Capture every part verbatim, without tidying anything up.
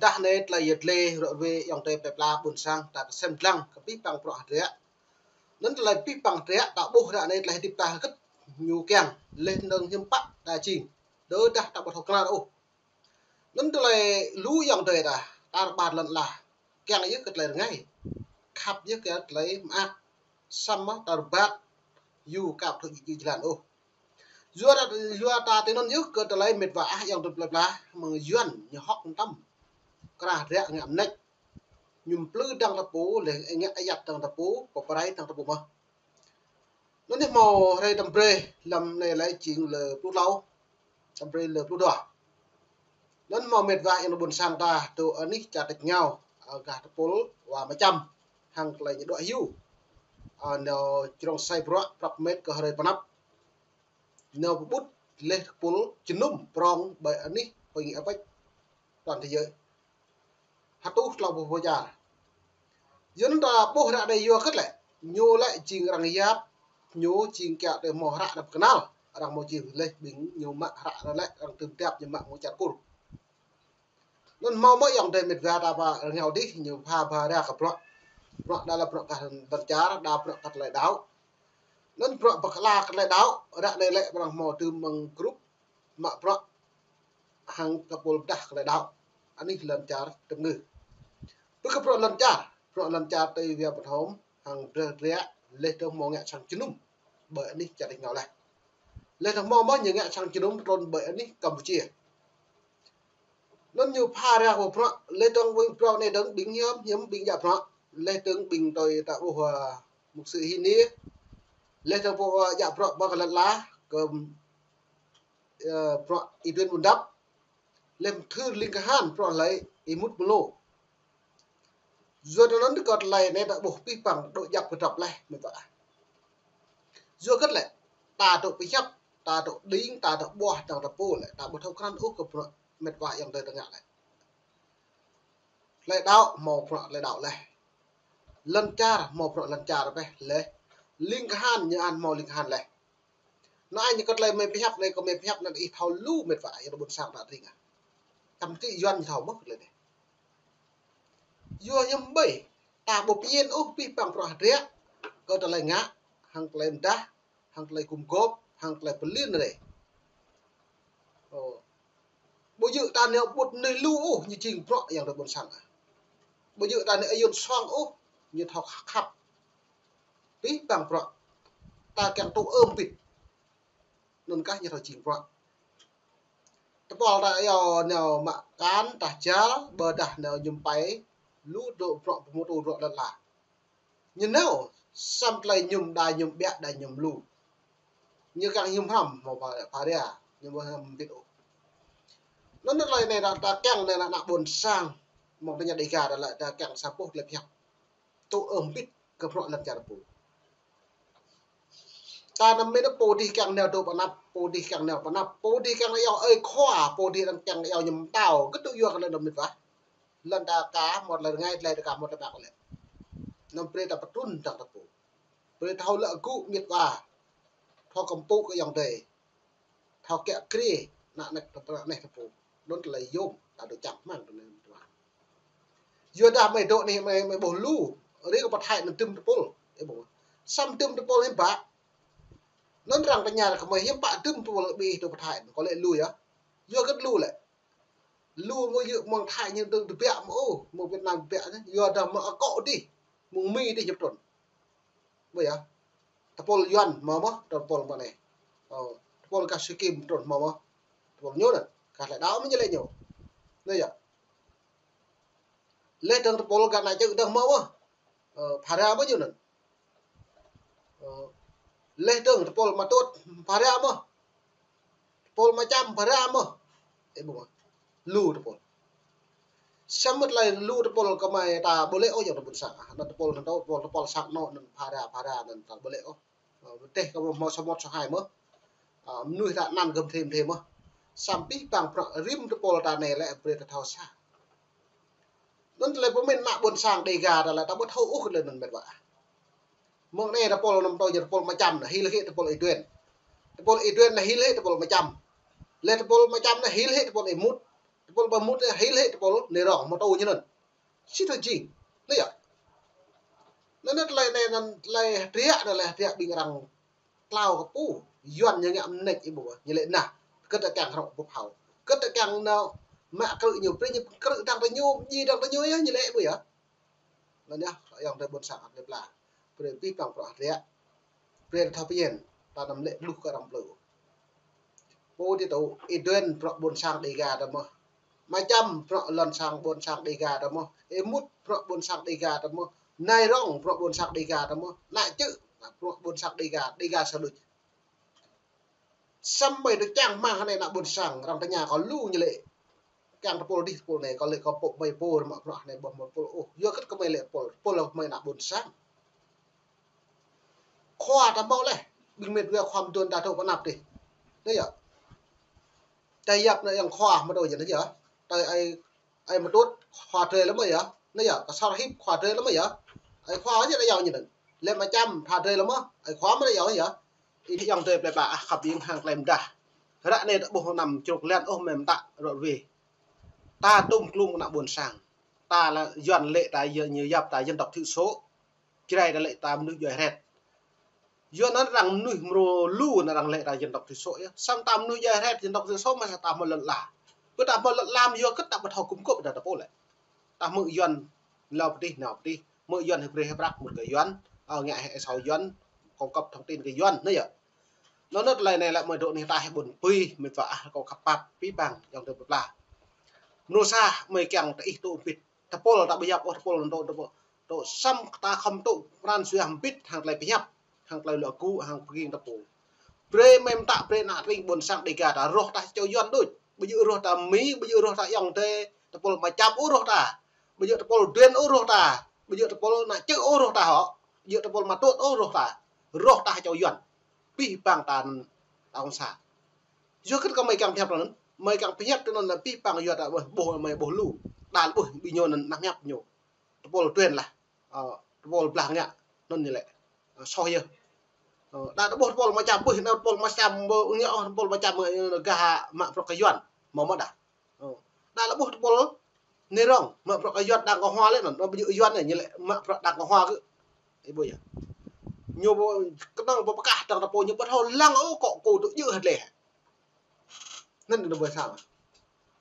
Dah anai tơlơi yơh tơlơi rŏ rơwe ayŏng adơi plơi pla ƀôn sang ta kơsem lăng kơ pih păng bruă hơdră. Anŭn tơlơi pih păng hơdră ta ƀuh ră anai tơlơi hơdip ta hơgĕt ñu kiăng leh anŭn hiư̆m pă ta jing. Đơ dah ta ƀu thâo krăn ôh. Anŭn tơlơi lu ayŏng adơi ta, ta rơbat lŏn ala, kiăng yơh kơ tơlơi rơngai, khăp yơh kơ tơlơi mơak, samơ̆ ta rơbat yua kơ ƀu thâo djik djik jơlan ôh. Yua ta, yua ta tui anŭn yơh kơ tơlơi mĕt wa ah ayŏng adơi plơi pla, mơ̆ng Yuan ñu hŏk tăm kra hơdră ngă mơneč. Ñu plư dăng ta pô, leh ngă ayăt dăng ta pô, pơprai dăng ta pô mơ̆n. Anŭn yơh hmâo hrơi tơm brơi, lăm anai lĕ jing lơ pluh klâo, tơm brơi lơ pluh dua. Anŭn hmâo mĕt wa ayŏng adơi ƀôn sang ta, tơ anih čar tač rơngiao, a, gah tơpul wa Mơčăm, hăng tơlơi ñu đuaĭ hyu. A, nao črông sai bruă prăp mĕt kơ hrơi pơanăp. Nao pơƀut leh tơpul jơnum prŏng ƀơi anih hội nghị a pĕč toàn thế giới. Hơtuh klâo pluh pô čar. Yua anŭn ta ƀuh ră anai yua hơgĕt lĕ. Ñu lĕ jing arăng yap, ñu jing kiăng tơlơi hmâo hră đăp kơnăl. Arăng hmâo jing leh ƀing ñu mă hră anŭn lĕ, arăng tơm tiap ñu mă mơ̆ng čar Kur. Anŭn hmâo mơ̆ ayŏng adơi mĕt wa ta pơ rơngiao dih, ñu pha pha ra kơ bruă. Bruă đa lĕ bruă kah lŏn čar, đa bruă kah tơlơi đaŏ. Anŭn bruă pơkla kơ tơlơi đaŏ, ră anai lĕ arăng hmâo tơm mơ̆ng grup mă bruă hăng tơpul pơdah kơ tơlơi đaŏ. Anih lŏn čar tơm ngư. Pơ kơ bruă lŏn čar, bruă lŏn čar tui wia pơthom hăng brơi ră leh dơ̆ng hmâo ngă sang jơnum ƀơi anih čar tač rơngiao leh. Leh dơ̆ng hmâo mơ̆ ñu ngă sang jơnum trŭn ƀơi anih Kampuchia. Anŭn ñu pha ra kơ bruă, leh dơ̆ng ƀing bruă anai dơ̆ng ƀing hiam, hiam ƀing djă bruă. Leh dơ̆ng ƀing tui ta ƀuh, a, mục sư Hi Niê. Leh dơ̆ng pô, a, djă bruă ƀơi kơ lŏn ala, kơ ơ, bruă Y Duen Bun Dap, leh mơthưr ling kahan bruă hlơi Y Mut Mlô. Yua anŭn kơ tơlơi anai ta ƀuh pih păng dŏ djăp kơdrăp leh mĕt wa. Yua hơgĕt lĕ, ta dŏ pơhiăp, ta dŏ đing, ta dŏ ƀuah dăng ta pô lĕ, ta ƀu thâo krăn ôh kơ bruă mĕt wa ayŏng adơi ta ngă lĕ. Tơlơi đaŏ hmâo bruă tơlơi đaŏ leh. Lŏn čar hmâo bruă lŏn čar pĕ leh. Ling kahan ñu an hmâo ling kahan leh. Anai ñu kơ tơlơi mơi pơhiăp anai kơ mơi pơhiăp anŭn ih thâo lu mĕt wa ayŏng adơi ƀôn sang ta tring ah. Tăm ti Yuan ñu thâo mơ̆ kơ tơlơi anai. Yua hiư̆m ƀơi ta ƀu pơñen ôh pih păng bruă hơdră kơ tơlơi ngă, hăng tơlơi mơdah, hăng tơlơi gum gôp, hăng tơlơi pơlin rai. Ơ. Ƀu djơ̆ ta nao ƀut anai lu ôh, ñu jing bruă ayŏng adơi ƀôn sang ah. Ƀu djơ̆ ta nao ayun suang ôh, ñu thâo khăp. Pih păng bruă. Ta kiăng tŭ ơm bit. Anŭn kah ñu thâo jing bruă. Tơpul ta ayŏng nao mă kan, tah jal, ƀôdah nao ñum pai, lu dŏ bruă pơmŭt u dŏ lŏn ala. Ñu nao, samơ̆ tơlơi ñum đa ñum ƀiă đa ñum lu. Ñu kiăng ñum hrăm, hmâo pha, pha ria, ñum hrăm bit ôh. Anŭn tơlơi anai ta, ta kiăng anai ană ƀôn sang, mơ̆ng tơña Dêga ta lĕ, ta kiăng sa boh tơlơi pơhiăp. Tŭ ơm bit kơ bruă lŏn čar pô. Ta anăm mĭn pô dih kiăng nao dŏ pơanăp, pô dih kiăng nao pơanăp, pô dih kiăng nao iâu ơi khua, pô dih kiăng nao iâu ñu mơtao, kơ tŭ yua kơ lĕ anŭn mĕt wa. Lŏn ta ka mơ̆t lĕ rơngai, tơlơi ta ka mơ̆t lĕ ƀă kơ lĕ. Anăm brơi ta pơtrŭn dăng ta pô. Brơi thâo lăi gŭ mĕt wa. Thâo kơmpŭ kơ ayŏng adơi. Thâo kiă kriê, ană nĕk ta pô, ană nĕk ta pô. Anŭn tơlơi yôm, ta dŏ čang hmang tơlơi mĕt wa. Yua dah mơi dŏ anai mơi, mơi ƀuh lu, rĭm kơ pơthai anŭn tơm tơpul. Ơ ƀuh. Samơ̆ tơm tơpul hiư̆m pă. Anŭn arăng tơña kơ mơi hiư̆m pă tơm tơpul ƀing ih dŏ pơthai, kơ lĕ lu yơh. Yua hơgĕt lu lĕ. Lu mơi yua mơ̆ng Thai ñu dơ̆ng tơbiă mơ̆ ôh, mơ̆ng Việt Nam tơbiă anai. Yua dah mơ̆ng akŏ dih, mơ̆ng Mi dih ñu pơtrŭn. Ƀu yơh. Tơpul Yuan hmâo mơ̆, tơpul mơ̆ng anai. Ơ, tơpul gah Sikim pơtrŭn hmâo mơ̆. Tơpul ñu anŭn, gah tơlơi đaŏ mơ̆ ñu lĕ ñu. Anai yơh. Leh dơ̆ng tơpul gah anai čư̆ dơ̆ng hmâo mơ̆. Ơ, phara mơ̆ ñu anŭn. Ơ, leh dơ̆ng tơpul Mă Tuôt phara mơ̆. Tơpul Mơčăm phara mơ̆. Ơ, ƀu mơ̆. Lu tơpul. Samơ̆ tơlơi lu tơpul kơ mơi ta ƀu lĕ ôh ayŏng adơi ƀôn sang. Anŭn tơpul anŭn tơpul, tơpul sang anŭn, anŭn phara, phara anŭn ta ƀu lĕ ôh. Ơ, tơdah kơ mơi hmâo samơ̆ sa hai mơ̆. Ơ, mơnuih ta anăn gơ̆m thêm thêm mơ̆. Samơ̆ pih păng bruă rĭm tơpul ta anai lĕ brơi ta thâo sa. Anŭn tơlơi pơmĭn ană ƀôn sang Dêga ta lĕ ta ƀu thâo ôh kơ tơlơi anŭn mĕt wa. Mơ̆ng anai tơpul anŭn tui ñu tơpul Mơčăm anai hil hĭ tơpul Y Duen. Tơpul Y Duen anai hil hĭ tơpul Mơčăm. Leh tơpul Mơčăm anai hil hĭ tơpul Y Mut. Tơpul ƀu mŭt hil hĭ tơpul nai rong mơtô ñu anŭn. Sĭt thâo jing. Anai yơh. Anŭn tơlơi anai anŭn tơlơi hơdră, tơlơi hơdră ƀing arăng tlao kơ pô. Yuan ñu ngă mơneč ih ƀuh, ñu lĕ nah. Kơ ta kiăng hrŏ ƀuh hao. Kơ ta kiăng nao mă krư̆ ñu, brơi ñu krư̆ dăng tơ ñu, ji dăng tơ ñu yơh, ñu lĕ ƀuh yơh. Anŭn yơh, ayŏng adơi ƀôn sang ăt lĕ pla. Brơi pih păng bruă hơdră. Brơi thâo pơñen, ta anăm lĕ luh kơ arăng plư. Pô ti tŭ, ih duen bruă ƀôn sang Dega ta mơ̆n. Mơčăm bruă lŏn sang ƀôn sang Dega ta mơ̆n. Ih mŭt bruă ƀôn sang Dega ta mơ̆n. Nai rong bruă ƀôn sang Dega ta mơ̆n. Nă čư̆ bruă ƀôn sang Dega, Dega sa đôč. Samơ̆ tơ čang mă hơnai ană ƀôn sang, arăng tơña kơ lu ñu lĕ. Kiăng tơpul dih tơpul anai, kơ lĕ kơ pô mơi pô rơmă bruă anai ƀuh mơi pô. Ôh, yua kơ kơmơi lĕ pô, pô lĕ kơmơi ană ƀôn sang. Khua ta mâo leh, ƀing mĕt wa khua mơtuan ta tŭ pơ anăp dih. Anai yơh. Ta yap anai yang khua mơtô yơh anai yơh. Ta ai, ai mơtuan khua drơi lăm yơh. Anai yơh, kơ sar hip khua drơi lăm yơh. Ai khua yơh ta yau ñu anŭn. Lĕ mơčăm khua drơi lăm, ai khua mơ̆ ta yau yơh. Ih ayŏng adơi plơi pla ah, khăp ing hăng tơlơi mơdah. Ră anai ta ƀuh anăm čruk lĕn ôh mơ̆ mơtă rŏ rui. Ta tŭm klŭng ană ƀôn sang. Ta lĕ Yuan lĕ ta yơ-, ñu yap ta dân tộc thiểu số. Jrai ta lĕ ta mơnuih djuai hret. Yuan anŭn arăng mơnuih mrô lu anŭn arăng lĕ ta dân tộc thiểu số yơh. Samơ̆ ta mơnuih djuai hret dân tộc thiểu số mơ̆ sa ta hmâo lŏn ala. Pơ ta hmâo lŏn ala yua kơ ta ƀu thâo gum gôp ta tơpul lĕ. Ta hmư̆ Yuan lao pơtih nao pơtih. Hmư̆ Yuan hơbrơi hơprăk mŭt kơ Yuan. Ơ, ngă hĕ asâo Yuan. Cung cấp thông tin kơ Yuan, anai yơh. Anŭn tơlơi anai lĕ mơi dŏ anih ta hĕ ƀôn pui, mĕt wa ah, kâo khăp pap pih păng, ayŏng adơi plơi pla. Mơnuih sa mơi kiăng ta ih tŭ ƀĭt. Tơpul ta ƀu yap ôh tơpul anŭn tŭ, tơpul tŭ samơ̆ ta khŏm tŭ pran jua hơbĭt hăng tơlơi pơhiăp, hăng tơlơi luă gŭ, hăng pơking tơpul. Brơi mơi mơtă, brơi ană tring ƀôn sang Dega ta rŏh ta čô Yuan đôč. Ƀu djơ̆ rŏh ta Mi, ƀu djơ̆ rŏh ta ayŏng adơi tơpul mơčăm ôh rŏh ta. Ƀu djơ̆ tơpul duen ôh rŏh ta. Ƀu djơ̆ tơpul nă čư̆ ôh rŏh ta hŏ. Ƀu djơ̆ tơpul mơtuan ôh rŏh ta. Rŏh ta čô Yuan. Pih păng ta anŭn ta ƀôn sang. Yua kơ kơmơi kiăng pơhiăp tui anŭn. Mơi kiăng pơhiăp tui anŭn lĕ pih păng yua ta ƀuh, ƀuh mơi ƀuh lu. Đa lĕ ƀuh ƀing ñu anŭn năng hiăp ñu. Tơpul duen lah. Ơ, tơpul blah ngă. Anŭn ñu lĕ. Ơ, soh yơh. Ơ, đa tơƀuh tơpul mơčăm ƀuh, đa tơpul mơčăm ƀuh, ngă ôh tơpul mơčăm, ơ, gah mă bruă kơ Yuan. Mơ̆ mơ̆ đa. Ơ, đa lĕ ƀuh tơpul nai rong, mă bruă kơ Yuan đang kơ hua lĕ anŭn, ƀu djơ̆ Yuan anai, ñu lĕ mă bruă đang kơ hua kơ. Ih ƀuh yơh. Ñu ƀu kơnơ̆ng ƀu pơkah dăng tơpul ñu ƀu thâo lăng ôh kơ kâo tŭ djơ̆ hơdleh. Anŭn anai ƀu sa.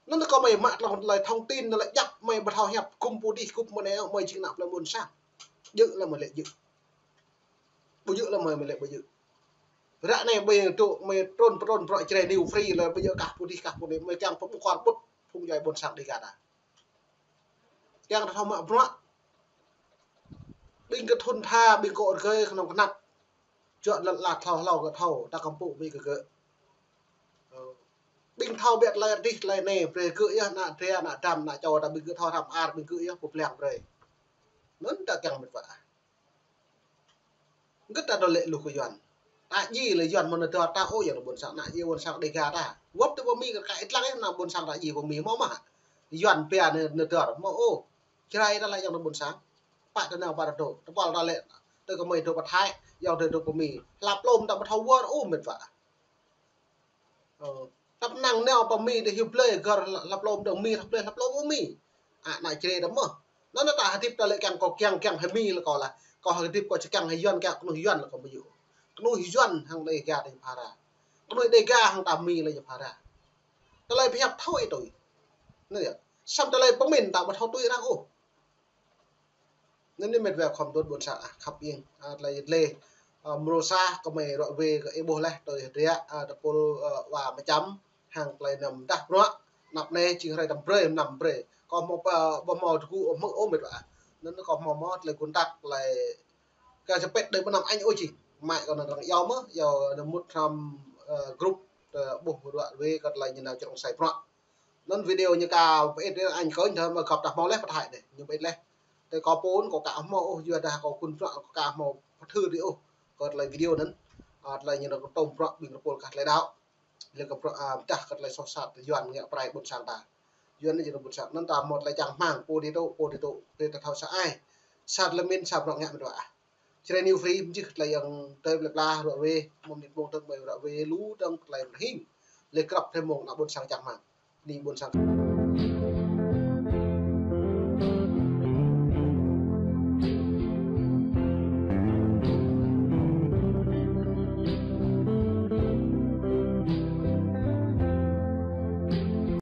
Anŭn kơ mơi mă tơlơi thông tin anŭn lĕ djăp mơi ƀu thâo hiăp gum pô dih gum mơnai ôh, mơi jing ană plơi ƀôn sang. Djơ̆ lĕ mơi lĕ djơ̆. Ƀu djơ̆ lĕ mơi, mơi lĕ ƀu djơ̆. Ră anai ƀơi tŭ mơi trŭn pơtrŭn bruă Jrai New Free lĕ ƀu djơ̆ kah pô dih kah pô anai, mơi kiăng pơƀuh kar ƀut phung djuai ƀôn sang Dega ta. Kiăng ta thâo mă bruă. Ƀing kơ thŭn tha, ƀing kơ rơgơi kơnơ̆ng kơnăk. Čuă lăt lăt hlâo hlâo kơ thâo, ta kăm pŭ ƀing kơ gơ̆. Ơ. Ƀing thâo biă tơlơi adih tơlơi anai, brơi gơ̆ yơh, ană dra, ană dam, ană čô ta ƀing gơ̆ thâo hrăm ar, ƀing gơ̆ yơh pơblang brơi. Anŭn ta kiăng mĕt wa. Gơ̆t ta dŏ lĕ luh kơ Yuan. Ta ji lĕ Yuan mơ̆ nơdơr ta ôh, yua ană ƀôn sang, ană ji ƀôn sang Dega ta. Wơ̆t tơ pơ Mi kơ ka ih lăng yơh ană ƀôn sang ta ji pơ Mi mơ̆ mă. Yuan pia nơ-, nơdơr mơ̆ ôh. Jrai ta lĕ yua ană ƀôn sang. Pă tơ nao pă tơ dŏ. Tơpul ta lĕ tơ kơmơi dŏ pơ Thái, yua tơ dŏ pơ Mi. Hlăp lŏm ta ƀu thâo wơr ôh mĕt wa. Ơ, tăp năng nao pơ Mi tơ hyu blơi gơ̆r hlăp lŏm dơ̆ng Mi hlăp blơi hlăp lŏm ôh Mi. Ă, ană Jrai ta mơ̆. Anŭn ta hơdip ta lĕ kiăng kơ kiăng kiăng hơmi lĕ kơ lah. Kơ hơdip kơ či kiăng hơ Yuan kiăng kơnuih Yuan lĕ kơ ƀu djơ̆. Kơnuih Yuan hăng Dega ta phara. Kơnuih Dega hăng ta Mi lĕ phara. Tơlơi pơhiăp thâo ih tui. Anai yơh. Samơ̆ tơlơi pơmĭn ta ƀu thâo tui arăng ôh. Anŭn anai mĕt wa khŏm tŭ ƀôn sang ah, khăp ing, ah, tơlơi yơh tơlơi. Ah, mrô sa kơmơi rŏ rui kơ ih ƀuh leh, tui hơdră, ah, tơpul, ah, wa mơčăm, hăng tơlơi anăm dah bruă, anăp anai jing hrơi tăm brơi, mlam brơi. Kâo hmâo pơ, ƀu hmâo tơgŭ ôh mơ̆ ôh mĕt wa. Anŭn kâo hmâo hmâo tơlơi gun tak, tơlơi kơ čơpĕt đơi ƀu anăm añ ôh jing. Mă kâo anŭn arăng iâu mơ̆, iâu anŭn mŭt hrăm, ah, group, ah, ƀuh rŏ rui kơ tơlơi ñu nao črông sai bruă. Anŭn video ñu ka pơit anŭn añ kơnh thơ mơ̆ gŏp ta hmâo leh pơthai anai. Ñu pơit leh. Tơ kâo pô kâo ka hmâo ôh, yua dah kâo kun bruă kâo ka hmâo pơthâo dih ôh. Kơ tơlơi video anŭn. Ă, tơlơi ñu nao kơtŏm bruă ƀing tơpul kah tơlơi đaŏ. Lĕ kơ bruă, ă, dah kơ tơlơi soh sat Yuan ngă prai ƀôn sang ta. Yuan anai jing ƀôn sang. Anŭn ta hmâo tơlơi čang rơmang pô dih tŭ, pô dih tŭ. Brơi ta thâo sa ai. Sat lơmin sa bruă ngă mĕt wa ah. Jrai New Free, mơjih tơlơi ayŏng adơi plơi pla rŏ rui, mơ̆ng mơnit mơ̆ng tơ̆ng mơi rŏ rui lu dơ̆ng tơlơi mơhing. Lĕ krăp tơlơi mơ̆ng ană ƀôn sang čang rơmang. đi ƀôn sang.